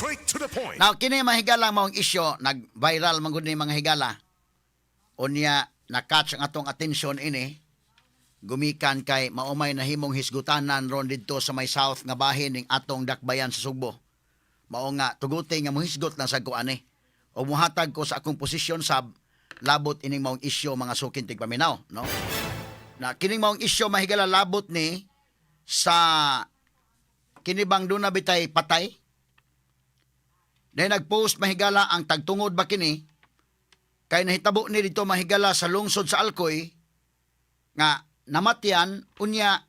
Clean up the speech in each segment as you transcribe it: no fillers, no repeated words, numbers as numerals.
Straight to the point. Now, kini, mga higala, maong isyo, nag-viral man gud ni, mga higala. Unya, na-catch ang atong atensyon ini, gumikan kay maumay nahimong hisgutanan ron didto sa may south nga bahin ning atong dakbayan sa Sugbo. Mao nga tuguti nga mohisgot lang sad ko ani. O muhatag ko sa akong posisyon sab labot ining maong isyo, mga suking tigpaminaw, no? Na kining maong isyo, mahigala, labot ni sa kini bang duna bitay patay. Dahil nag-post, mahigala, ang tagtungod ba kini kay nahitabo ni dito, mahigala, sa lungsod sa Alcoy nga namatyan, unya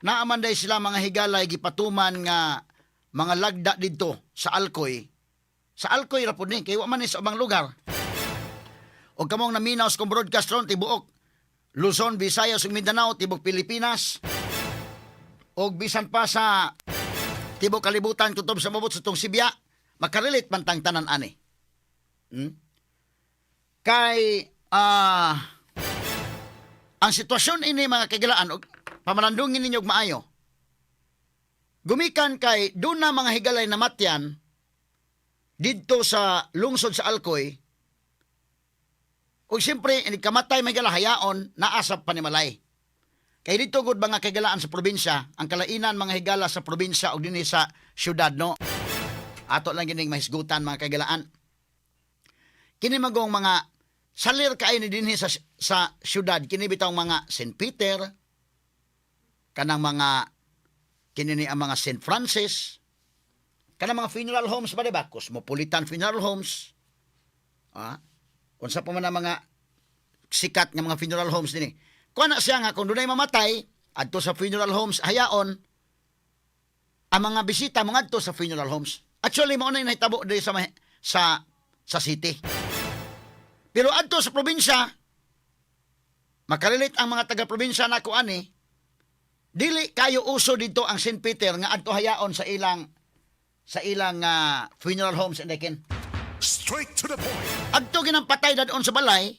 naaman day sila, mga higala, gipatuman nga mga lagda didto sa Alcoy. Sa Alcoy ra pud ni kay wa man ni sa ubang lugar. Og kamong naminaw sa kong broadcast ron, tibuok Luzon, Visayas ug Mindanao, tibuok Pilipinas og bisan pa sa tibuok kalibutan kutob sa mabot sa tong Sibya, makarelate man tang tanan ani. Kay ang sitwasyon ini, mga kagilaan, og pamalandungin ninyo og maayo. Gumikan kay doon na, mga higalay, namatyan didto sa lungsod sa Alcoy. Ug siyempre ini kamatay, may hayaon naa sa panimalay. Kay dito gud, mga kagilaan, sa probinsya, ang kalainan, mga higala, sa probinsya og dinhi sa syudad, no. Ato lang gining mahisgutan, mga kagilaan. Kini magong mga salir kaayo ni dinhi sa syudad, kini bitawng mga St. Peter, kanang mga kini ni ang mga St. Francis, kanang mga funeral homes ba, di ba? Cosmopolitan Funeral Homes. Ah, unsa pa man ang mga sikat nga mga funeral homes dinhi. Kuha na siya nga kung dunay mamatay adto sa funeral homes hayaon, ang mga bisita mangadto sa funeral homes. Actually, mao na yung nahitabo diri sa city. Pero adto sa probinsya, makarelate ang mga taga-probinsya nako ani, dili kayo uso dito ang St. Peter nga adto hayaon sa ilang funeral homes and ken. Straight to the point. Adto ginang patay dadon sa balay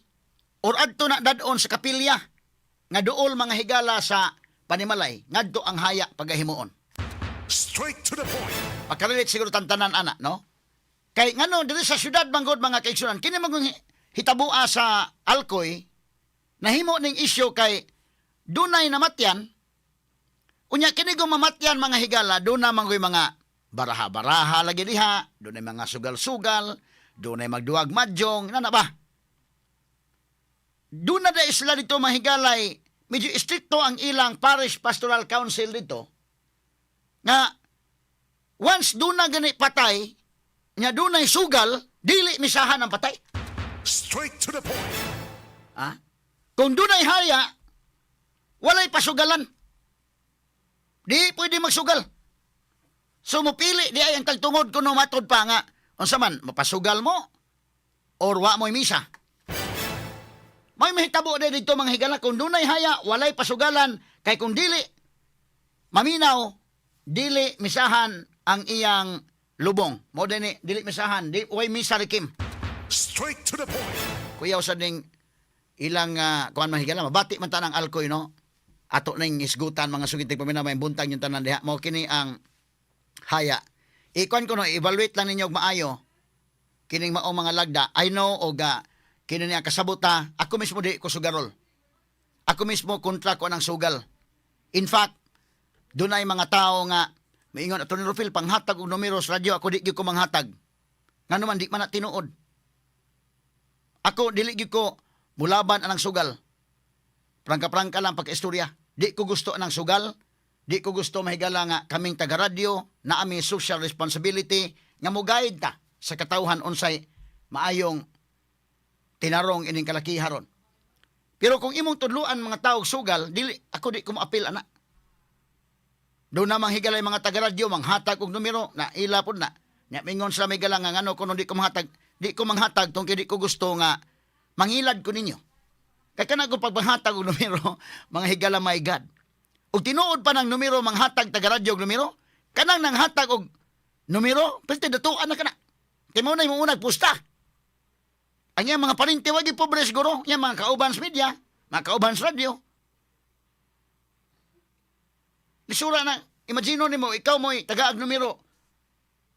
or adto na dadon sa kapilya nga duol, mga higala, sa panimalay, ngadto ang haya pagahimuon. Straight to the point. Makarelate siguro tantanan ana, no? Kay ngano diri sa syudad manggod, mga kaigsunan, kini magong hitabua sa Alcoy, nahimo ning isyu kay dunay namatyan. Unya kini go mamatyan, mga higala, duna manggoy mga baraha-baraha lagi diha, dunay mga sugal-sugal, dunay magduag madyong, nana ba? Doon na sila dito, mahigalay, medyo istrikto ang ilang Parish Pastoral Council dito, nga once doon na gani patay, nga dunay sugal, dili misahan ang patay. Straight to the point. Ha? Kung dunay haya, walay pasugalan. Di pwede magsugal. So mupili di ay ang tagtungod kuno matod pa nga unsa man mapasugal mo or wa mo'y misa. May mahitabo di dito, mga higala, kung dunay haya, walay pasugalan, kay kung dili maminaw, dili misahan ang iyang lubong. Mo dini dili misahan, di way misa rikim. Straight to the point. Kuyaw sa ning ilang kuan, mga higala, mabati man tanang Alcoy, no? Ato ning isgutan, mga suking tigpaminaw, may buntag yung tanan diha. Mao kini ang haya. Ikuan ko, no, evaluate lang ninyo og maayo kining mao mga lagda. I know og kini niya kasabuta, ako mismo di ko sugarol. Ako mismo kontra ko ng sugal. In fact, dunay mga tao nga miingon, "Atty. Rufil, panghatag og numero sa radyo." Ako, di gyud ko manghatag. Ngano man, di man na tinuod. Ako, dili gyud ko mulaban anang sugal. Prangka-prangka lang pagka-istorya. Di ko gusto anang sugal. Di ko gusto, mahigala, nga kaming taga-radyo na ami social responsibility nga mo-guide ta sa katawhan unsay maayong tinarong ining kalakiharon. Pero kung imong tudluan mga tao og sugal, dili ako, di ko moapil ana. Doon na manghigalay mga taga-radyo, manghatag og numero, na ila pod na. Nya mingon sila, may nga ngano kuno di ko manghatag, di ko manghatag tungkol di ko gusto nga mangilad ko ninyo. Kay kana ko pagpanghatag og numero, mga higala, my God. Ug tinuod pa ng numero, manghatag taga-radyo og numero, kanang nanghatag og numero, pwede datuan na kana. Kay mao na imong unag pusta. Ang iyang mga parinti wagi pobre siguro, iyang mga kauban sa media, mga kauban sa radyo. Lisura na, imagine nimo, ikaw mo'y tagaag numero.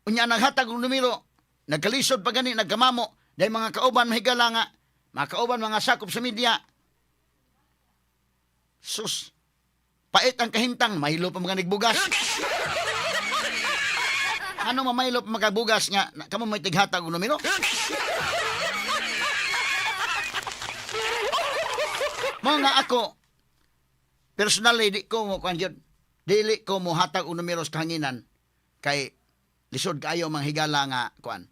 Unya naghatag og numero, nagkalisod pa gani, nagkamamo, dahil mga kauban mahigala nga, mga kauban mga sakop sa media. Sus, pait ang kahimtang, mahilo pa mga nigbugas. Ano mamaylo pa makabugas nga, kamo may tighatag og numero? Mao nga ako, personally, di ko mo kuan jud. Dili ko mo hatag og numero sa kahanginan kay lisod kaayo manghigala nga kuan.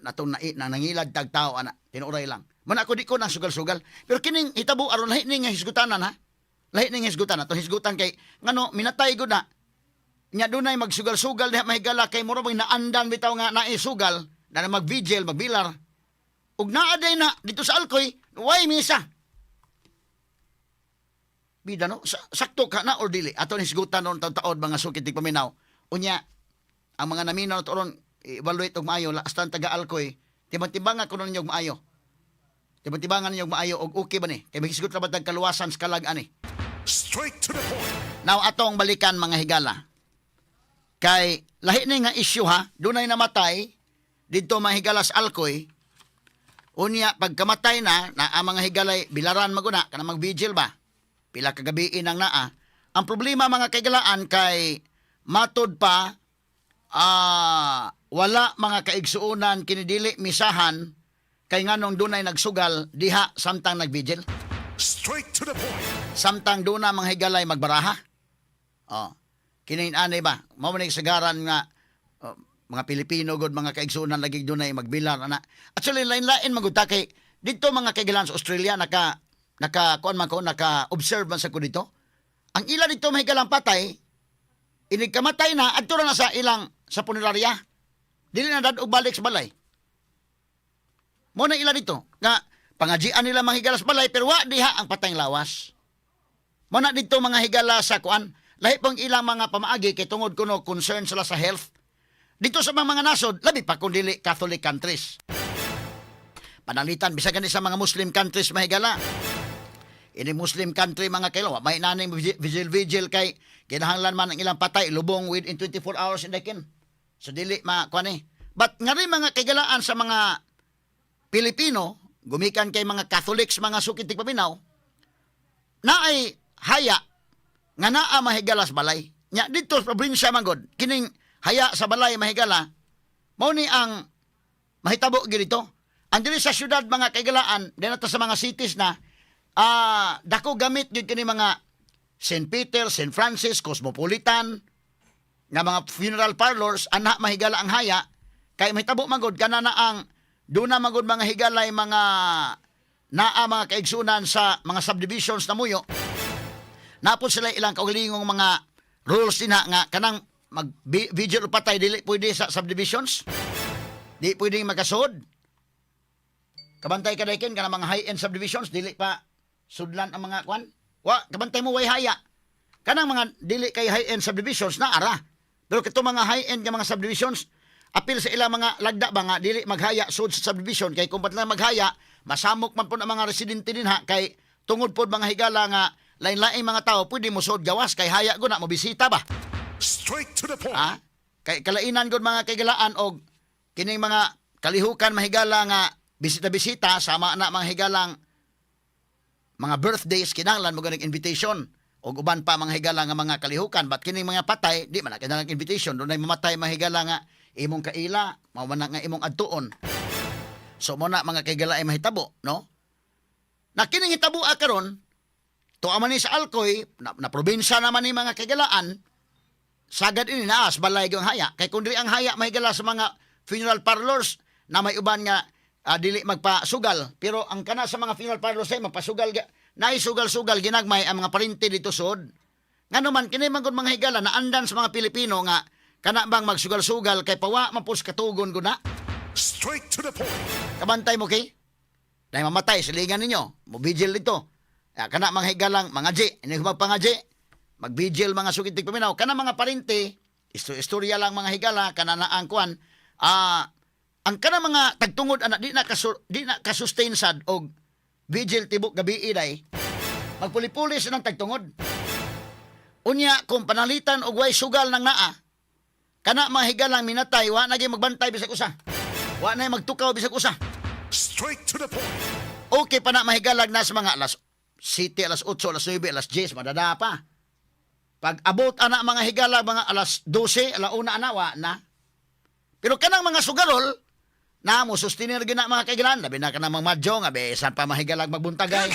Natong na, na nangilad tag tao ana, tinuoray lang. Man ako di ko na sugal-sugal. Pero kining hitabo aron lahi ning hisgutanan ha. Lahi ning hisgutan ato hisgutan kay ngano minatay gud na. Nya dunay magsugal-sugal diha mahigala kay mura bang naandan bitaw nga naisugal na mag-vigil, magbilar. Ug naa day na dito sa Alcoy, way misa. Bida no, sakto ka na or dili. Ato ni hisgutan noon taon-taon mga sukit tig paminaw. Unya, ang mga naminaw to ron, evaluate og maayo, hasta ang taga Alcoy, timbang-timbangan kuno ninyo og maayo. Timbang-timbangan ninyo og maayo og okay ba ni? Kay maghisgot ra ba tag kaluwasan sa kalag ani? Straight to the point. Now atong balikan mga higala. Kay lahi ni nga issue ha, dunay namatay didto mga higala sa Alcoy. Unya pagkamatay na, na ang mga higalay bilaran maguna kana mag-vigil ba? Pila ka gabi nang naa. Ang problema mga kaigalaan kay matod pa wala mga kaigsuonan kini dili misahan kay nganong dunay nagsugal diha samtang nagvigil Straight to the point. Samtang doon na mga higalay magbaraha. Oh. Kinin anay ba? Mao man sagaran nga oh, mga Pilipino gud mga kaigsuonan lagi dunay magbilar ana. Actually lain-lain man gud ta kay didto mga kaigalan sa Australia naka naka kuan man ko naka observe man sa ko dito. Ang ila dito mga higalang patay inig kamatay na adto ra na sa ilang sa punerarya. Dili na dad og balik sa balay. Mo na ila dito nga pangajian nila mga higala sa balay pero wa diha ang patayng lawas. Mo na dito mga higala sa kuan, lahi pong ilang mga pamaagi kay tungod kuno concern sila sa health. Dito sa mga nasod, labi pa kung dili Catholic countries. Panalitan bisag gani sa mga Muslim countries mahigala. Ini Muslim country mga kailo, may naning vigil vigil kay kinahanglan man ang ilang patay lubong within 24 hours in the kin. So dili ma kuan eh. But nga rin mga kaigalaan sa mga Pilipino, gumikan kay mga Catholics mga sukit paminaw, na ay haya nga naa mahigala sa balay. Nya dito sa probinsya man gud, kining haya sa balay mahigala, mao ni ang mahitabo gyud dito. Ang diri sa syudad mga kaigalaan, dinata sa mga cities na dako gamit gyud kini mga St. Peter, St. Francis, Cosmopolitan, nga mga funeral parlors ana mahigala ang haya kay mahitabo man gud kana na ang duna man gud mga higalay mga naa mga kaigsunan sa mga subdivisions na muyo napod sila ilang kaugalingong mga rules dinha nga kanang mag vigil o patay dili pwede sa subdivisions, di pwedeng makasud. Kabantay ka dayken kanang mga high-end subdivisions dili pa sudlan ang mga kwan, wa kabantay mo way haya. Kanang mga dili kay high-end subdivisions na ara, pero kito mga high-end nga mga subdivisions apil sa ilang mga lagda ba nga dili maghaya sud sa subdivision kay kung lang maghaya masamok man pud ang mga residente dinha kay tungod pod mga higala nga lain-laing mga tao pwede mo sud gawas kay haya gud na mo bisita ba. Straight to the point. Ha? Kay kalainan gud mga kaigalaan og kining mga kalihukan mahigala nga bisita-bisita sama na mga higalang mga birthdays kinahanglan mo ganing invitation og uban pa mga higala nga mga kalihukan, but kining mga patay di man na kinahanglan invitation. Dunay mamatay mahigala nga imong kaila mao man na nga imong adtuon. So mo na mga kaigala ay mahitabo no na kining hitabo karon tuwa man ni sa Alcoy na probinsya naman ni mga kaigalaan sagad ini naas balay gyud ang haya kay kun dili ang haya mahigala sa mga funeral parlors na may uban nga dili magpasugal, pero ang kana sa mga funeral parlors ay magpasugal naisugal-sugal ginagmay ang mga parente dito sud. Ngano man kini man gud mga higala na andan sa mga Pilipino nga kana bang magsugal-sugal kay pawa man pud sa katugon gud na. Straight to the point. Kabantay mo kay dahil mamatay silingan ninyo mo vigil dito. Kana mga higalang mga G ini magpangaji mag-vigil mga sukitig paminaw kana mga parente istorya lang mga higala kana na ang kuan ang kana mga tagtungod ana di na kasustain sad og vigil tibok gabi day magpuli-puli sa nang tagtungod. Unya kung panalitan og way sugal nang naa. Kana mga higalang minatay, wa na gyud magbantay bisag usa. Wa na magtukaw bisag usa. Straight to the point. Okay pa na mahigalag na sa mga alas 7, alas 8, alas 9, alas 10, madada pa. Pag abot ana mga higala mga alas 12, alauna ana, wa na. Pero kanang mga sugarol, na mo sustenir gyud na mga kaigilan, labi na kanang mga madyo nga bisan pa mahigalag magbuntagay.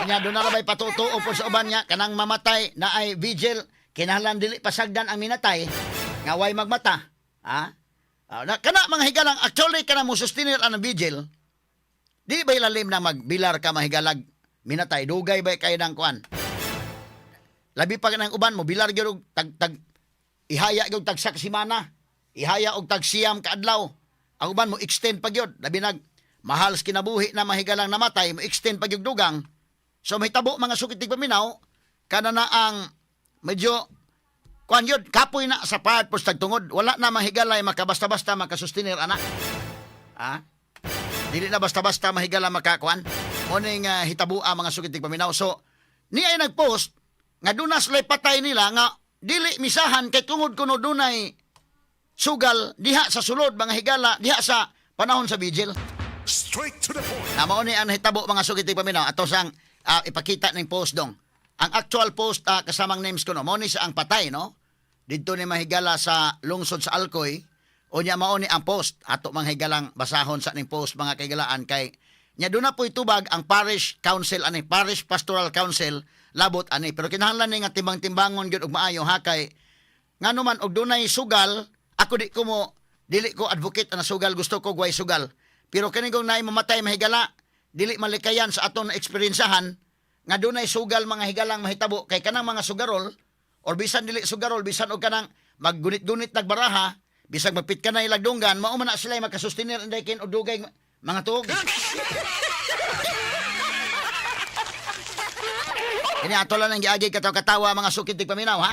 Kanya doon na labay patutuo po sa uban nga kanang mamatay na ay vigil, kinahanglan dili pasagdan ang minatay nga way magmata. Ha? Ah, na, kana mga higalang actually kana mo sustenir ang vigil. Di ba ilalim na magbilar ka mahigalag minatay, dugay ba kay nang kuan? Labi pa kanang uban mo bilar gyud og tag tag ihaya gyud tagsak simana. Ihaya og tag 9 ka adlaw. Ang uban mo extend pa gyud. Labi nag mahal sa kinabuhi na mahigalang namatay, mo extend pa gyud dugang. So mahitabo mga sukit paminaw kana na ang medyo kuan yun, kapoy na sa paad pos tagtungod. Wala na mahigalay makabasta-basta makasustenir ana. Ha? Dili na basta-basta mahigala makakuan. Mo ning hitabua mga sukit paminaw. So ni ay nagpost nga doon na sila'y patay nila nga dili misahan kay tungod kuno dunay sugal diha sa sulod mga higala diha sa panahon sa vigil. Straight to the point. Na mao ni ang nahitabo mga sugit paminaw ato sang ipakita ning post dong. Ang actual post kasamang names ko no, mao ni siya ang patay no. Didto ni mahigala sa lungsod sa Alcoy. Unya mao ni ang post ato mga higalang basahon sa ning post mga kaigalaan kay nya doon na po'y tubag ang parish council ani, parish pastoral council labot ani, pero kinahanglan ni nga timbang-timbangon gyud og maayo ha, kay ngano man og dunay sugal, ako di ko mo dili ko advocate na sugal, gusto ko gway sugal, pero kini kung naay mamatay mahigala, dili malikayan sa aton na eksperyensahan nga dunay sugal mga higalang mahitabo kay kanang mga sugarol or bisan dili sugarol, bisan og kanang maggunit-gunit nagbaraha, bisag magpit ka na ilagdunggan, mao man na sila makasustenir inday kin og dugay mga tuog. Kini ato lang ang giagi katawa-katawa mga sukit paminaw ha.